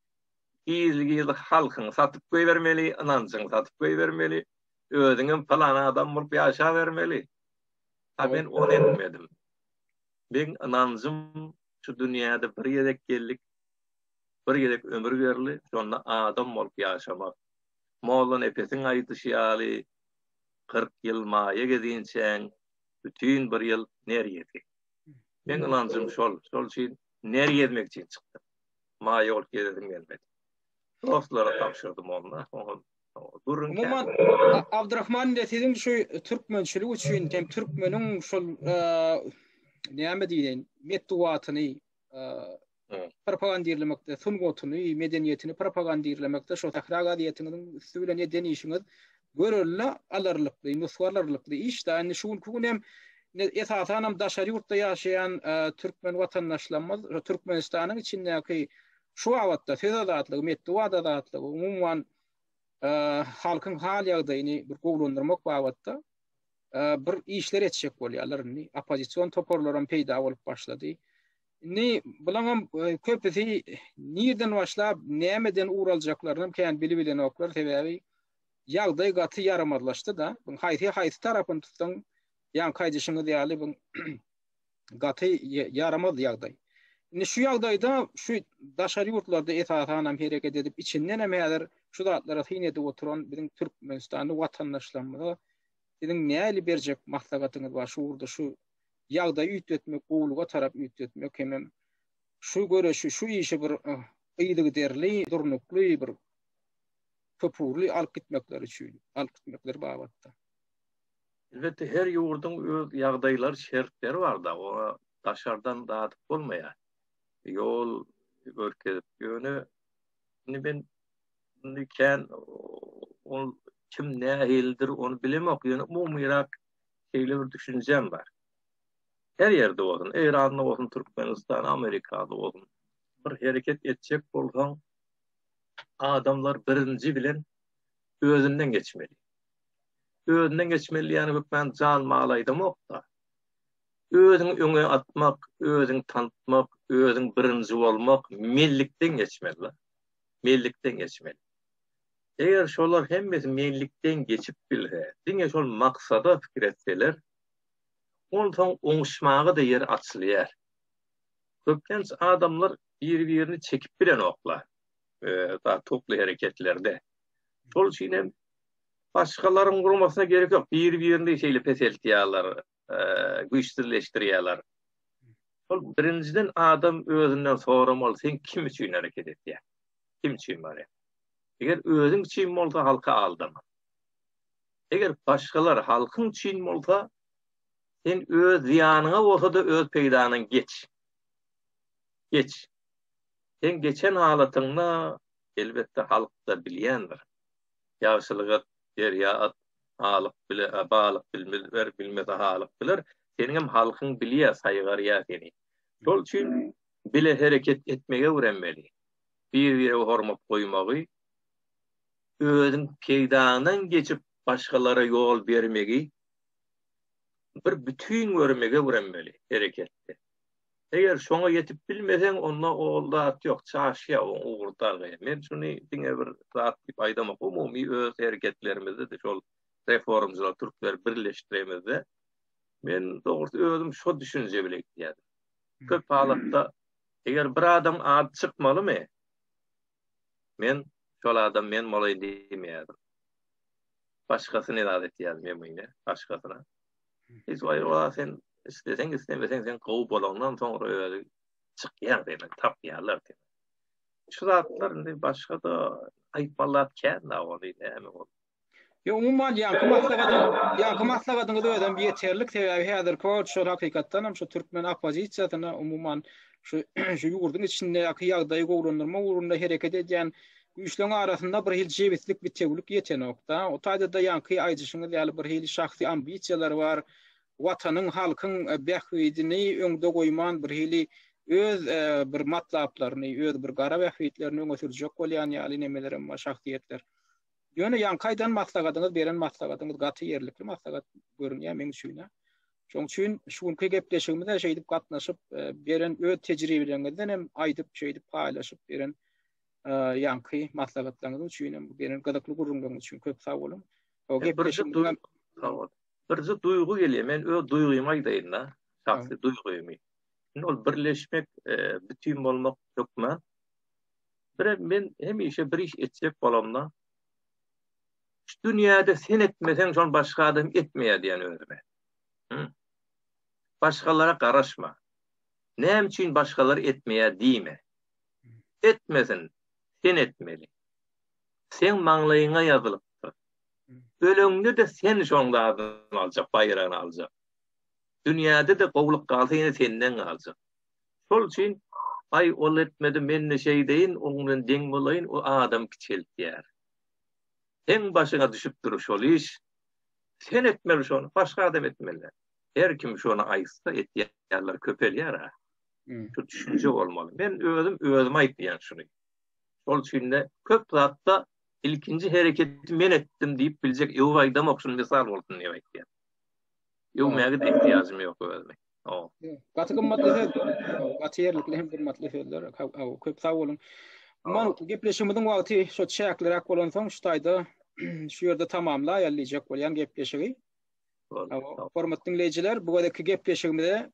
gizli-gizli halkyňy satyp goýbermeli, ynanjyňy satyp goýbermeli, özüňem pylan adam bolup ýaşabermeli. A men ony etmedim. Meň ynanjym şu dünýäde bir gezek geldik, Bir gezek ömür berildi, şonda adam bolup ýaşamak. Mollanepesiň aýdyşy ýaly, 40 ýyl maýa gezinçäň, bütin bir ýyl ner gezgin. Meň ynanjym şol, şol üçin ner gezmek üçin çykdym. Maýa bolup gezesim gelmedi. Dostlara tabşyrdym onda, oňa gürrüň kän. Umuman, Abdyrahman ine siziň şu türkmençilik üçin hem türkmeniň şol näme diýeýin, metbugatyny, propagandirlemekde, sungatyny, medeniýetini propagandirlemekde şo Sähra gazetiniň üsti bilen eden işiňiz görelde alarlykly, nusga alarlykly iş. Da indi şu günki gün hem esasan hem daşary ýurtda ýaşaýan e, türkmen watandaşlarymyz Türkmenistanyň içindäki şu babatda söz azatlygy, metbugat azatlygy, umuman e, halkyň hal ýagdaýyny bir gowulandyrmak babatda e, bir işler etjek bolýarlar indi. Oppozision toparlar hem peýda bolup başlady. Indi bulaňam e, köpüsi nirden başlap, nämeden ugur aljaklaryny kän bilibilenoklar, sebäbi ýagdaý gaty ýaramazlaşdy-da. Bu haýsy haýsy tarapyny tutsaň, ýaňky aýdyşyňyz ýaly bu gaty ýaramaz ýagdaý. Indi şu ýagdaýda şu daşary ýurtlarda esasan hem hereket edip, içinden hem häzir şu zatlara syn edip oturan biziň Türkmenistanly watandaşlarymyza siziň näli berjek maslahatyňyz bar şu ugurda şu ýagdaýy üýtgetmek, gowulyga tarap üýtgetmek hemem şu göreşi, şu işi bir yzygiderli, durnukly bir köpugurly alyp gitmekleri üçin, alyp gitmekleri babatda. Elbetde her ýurduň öz ýagdaýlary, şertleri bar-da, oňa daşardan dadyp bolmaýar. Ýol görkezip, ýöne indi men indi kän ol kim nähilidir ony bilemok, ýöne umumyrak şeýle bir düşünjäm bar. Her ýerde bolsun, Eýranda bolsun, Türkmenistan, Amerikada bolsun, bir hereket etjek bolsaň, adamlar birinji bilen özünden geçmeli. Özünden geçmeli diýýäni hökmän jan-mal aýdamok-da. Özüňi öňe atmak, özüňi tanytmak, özüň birinji bolmak menlikden geçmeli. Menlikden geçmeli. Eger şolar hemmesi menlikden geçip bilse, diňe şol maksada pikir etseler, Onsoň oňuşmaga-da ýer açylýar. Köplenç adamlar bir-birini çekip bilenoklar toply hereketlerde. Şol üçin hem başgalaryň gurmasyna gerek ýok. Bir-birini şeýle peseltýärler, güýçsüzleşdirýärler. Şol birinjiden adam özünden soramaly, sen kim üçin hereket edýäň? Kim üçin barýaň? Eger özüň üçin bolsa halky aldama. Eger başgalar halkyň üçin bolsa, sen öz zyýanyňa bolsa-da öz peýdaňdan geç. Geç. Sen geçen halatyňda elbetde halk-da bilýändir. Ýagşylyk et, derýa at, halyk bile, balyk bilmez, bilmese halyk biler. Seniňem halkyň bilýär, saýgarýar seni. Şol üçin bile hereket etmegi öwrenmeli. Bir-birege hormat goýmagy, özüň peýdaňdan geçip başgalara ýol bermegi, bir bütin görmegi öwrenmeli hereketde. Eger şoňa ýetip bilmeseň, onda ol zat ýok, çaşýar oň ugry dargaýar. Men şuny diňe bir zat diýip aýdamok, umumy öz hereketlerimizde-de şol reformçylar türkleri birleşdiremizde men dogrusy özüm şo düşünje bile gidýärdim. Köp halatda eger bir adam ady çykmalymy, Men şol adam men bolaýyn diýmeýärdim. Başgasyny zat etýärdim ýemine, başgasyna. Hiç waý ola sen isleseň islemeseň sen gowy bolandan soňra özi çykýar seni, tapýarlar seni. Şu zatlar indi başga-da aýtmaly zat kän-dä ony näme ol. Ýok, umuman ýaňky maslahatyň, ýaňky maslahatyňyz özem ýeterlik, sebäbi häzirki wagt şol hakykatdan hem şu türkmen oppozisiýasyna umuman şu şu ýurduň içindäki ýagdaýy gowulandyrmak ugrunda hereket edýän güýçleň arasynda bir hili jebislik, bitewülik ýetenok-da. O taýda-da ýaňky aýdyşyňyz ýaly bir hili şahsy ambisiýalar bar. Watanyň, halkyň bähbidini öňde goýman bir hili öz bir matlaplaryny, öz bir gara bähbitlerini öňe sürjek bolýan ýaly nemelerem bar, şahsyýetler. Ýöne ýaňky aýdan maslahatyňyz, beren maslahatyňyz gaty ýerlikli maslahat görünýär meň üçin-ä. Şoň üçin şu günki gepleşigimize şeýdip gatnaşyp, beren öz tejribeleriňizden hem aýdyp, şeýdip paýlaşyp beren ýaňky maslahatlaryňyz üçin hem, beren gyzykly gürrüňleriňiz üçin köp sag boluň. O gepleşigimiziň Sag boluň. Birje duýgy gelýär. Men öz duýgymy aýdaýyn-da, şahsy duýgymy. Indi ol birleşmek, bütin bolmak hökman. Birem men hemişe bir iş etjek bolamda, şu dünýäde sen etmeseň şony başga adam etmeýär diýen özüme. Başgalara garaşma. Näme üçin başgalar etmeýär diýme. Etmesin, sen etmeli. Seň maňlaýyňa ýazylypdyr. Öleňde-de sen şoň zadyny aljak, baýragyny aljak. Dünýäde-de gowluk galsa ýene senden galjak. Şol üçin, aý, ol etmedi, men-de şeýdeýin, oň bilen deň bolaýyn, o adamy kiçeltýär. Seň başyňa düşüpdir şol iş. Sen etmeli şony, başga adam etmeli däl. Her kim şony aýtsa, etýänler köpelýär-ä. Şu düşünje bolmaly. Men özüm özüme aýtýan şuny. Şol üçin-de köp zatda ilkinji hereketi men etdim diýip biljek öwüp aýdamok, şuny mysal bolsun diýip aýtýan. Öwmäge-de ihtiýajym ýok özümi. Gaty gymmatly söz. Gaty ýerlikli hem gymmatly sözler. Köp sag boluň. Umuman gepleşigimiziň wagty şo çäkliräk bolansoň şu taýda şu ýerde tamamlaýaly diýjek bolýan gepleşigi. Hormatly diňleýjiler, bu gezekki gepleşigimize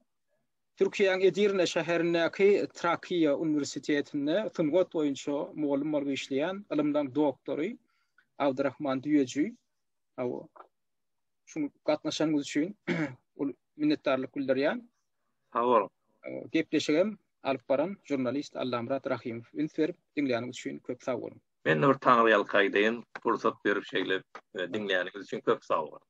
Türkiýäniň Edirne şäherindäki Trakiýa uniwersitetinde sungat boýunça mugallym bolup işleýän ylymlaryň doktory Abdurrahman Düýeji Şu gatnaşanyňyz üçin uly minnetdarlyk bildirýän. Sag boluň. Gepleşigem alyp baran žurnalist Allamyrat Rahymow üns berip diňläniňiz üçin köp sag boluň. Men-de bir taňryýalka aýdaýyn, pursat berip şeýle diňläniňiz üçin köp sag boluň.